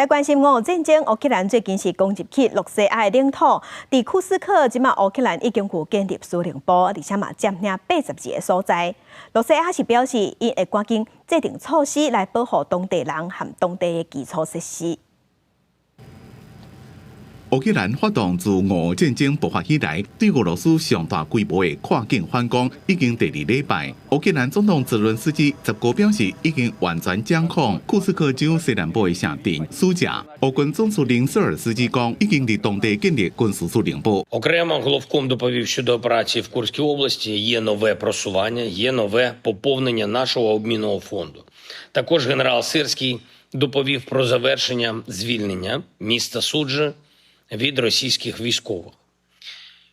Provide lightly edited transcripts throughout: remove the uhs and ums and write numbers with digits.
來關心俄烏戰爭，烏克蘭最近是攻入去羅西亞的領土，佇庫斯克，這馬烏克蘭已經有建立司令部，而且嘛佔領82個所在。羅西亞是表示，𪜶會趕緊制定措施來保護當地人和當地的基礎設施。烏克蘭發動自俄烏戰爭爆發以來，對俄羅斯上大規模的跨境反攻，已經第二禮拜。烏克蘭總統澤倫斯基10號表示，已經完全掌控庫斯克州西南部的城鎮蘇贾。烏軍總司令瑟爾斯基講，已經佇當地建立軍事司令部。 Окремо головком доповів щодо операції в Курській області. Є нове просування, є нове поповнення нашого обмінного фонду. Також генерал Сирський доповів про завершення звільнення міста Суджі від російських військових.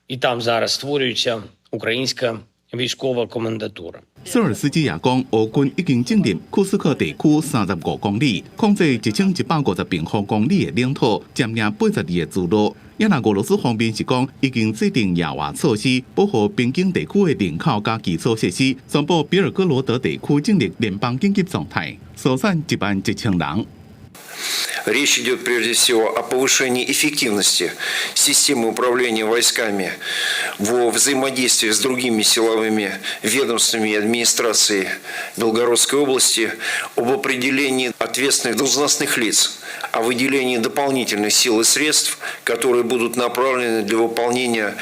І там зараз створюється українська військова комендатура. 瑟爾斯基也講，俄軍已經進入庫斯克地區35公里，控制1150平方公里的領土，佔領82個村落。也若俄羅斯方面是講，已經制定額外措施，保護邊境地區的人口佮基礎設施，宣布別爾哥羅德地區進入聯邦緊急狀態，疏散1萬1千人。 Речь идет прежде всего о повышении эффективности системы управления войсками во взаимодействии с другими силовыми ведомствами и администрацией Белгородской области, об определении ответственных должностных лиц, о выделении дополнительных сил и средств, которые будут направлены для выполнения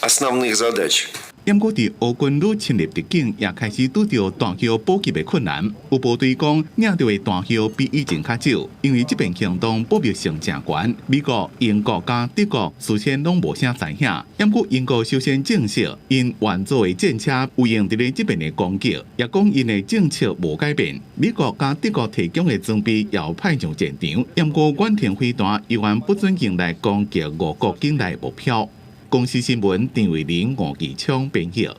основных задач. 毋過，佇烏軍愈侵入敵境，也開始拄著彈藥補給的困難。有部隊講，領著的彈藥比以前較少，因為這遍行動保密性誠懸。美國、英國佮德國事先攏無啥知影。毋過英國首先證實，𪜶援助的戰車有用佇咧這遍的攻擊，也講𪜶的政策無改變。美國佮德國提供的裝備也有派上戰場。毋過遠程飛彈猶原不准用來攻擊俄國境內目標。公視新聞陳慧玲、吳繼昌編譯。